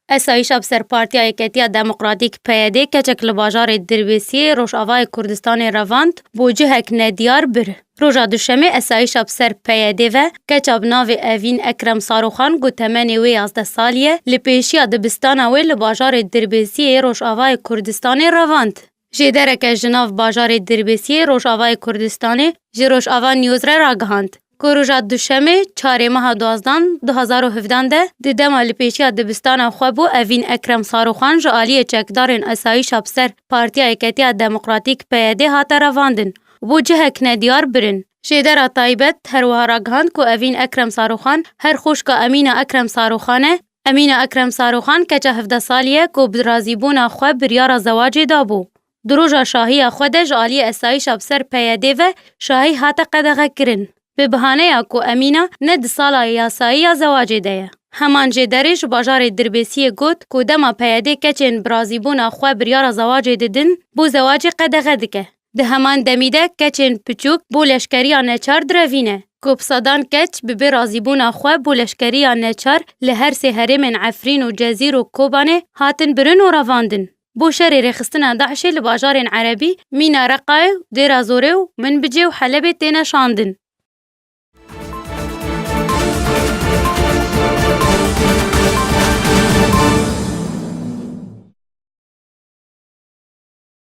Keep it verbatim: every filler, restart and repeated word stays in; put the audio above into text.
Esayîşa bi ser Partiya Yeketiya Demokratîk, P Y D, keçek li bajarê Dirbêsiyê Rojavayê Kurdistanê revand, bo cihek nediyar bir. Roja Duşemê esayîşa bi ser P Y D ve keça bi navê Evîn Ekrem Saroxan, ku temenê wê yazdeh salî ye, li pêşiya dibistana wê li bajarê Dirbêsiyê Rojavayê Kurdistanê revand. Jêdereke ji nav bajarê Dirbêsiyê Rojavayê Kurdistanê ji Rojava News re ragihand, ku roja Duşemê, çarê meha duwazdan, du hazar û hevdan de, di dema li pêşiya dibistana xwe bû, Evîn Ekrem Saroxan ji aliyê çekdarên esayîşa bi ser Partiya Yeketiya Demokratîk, P Y D, hate revandin û bo cihek nediyar birin. Jêdera taybet her wiha ragihand, ku Evîn Ekrem Saroxan her xwişka Emîna Ekrem Saroxan e. Emîna Ekrem Saroxan keça hevdeh salî ye, ku bi razîbûna xwe biryara zewacê dabû. Di roja şahiya xwe de ji aliyê esayîşa bi ser P Y D ve şahî hate qedexekirin, bi bihaneya ku Emîna ne di sala yasayî ya zewacê de ye. Heman jêderê ji bajarê Dirbêsiyê got, ku dema P Y D keçên bi razîbûna xwe biryara zewacê didin, bo zewacê qedexe dike. Di heman demî de keçên piçûk bo leşkeriya neçar direvîne, ku bi sedan keç bi bê razîbûna xwe bo leşkeriya neçar li her sê herêmên Efrîn û Cezîr û Kobanê hatin birin û revandin. Bo şerê rêxistina DAIŞê li bajarên Erebî, mîna Reqayê û Dêra Zorê û Minbicê û Helebê têne şandin.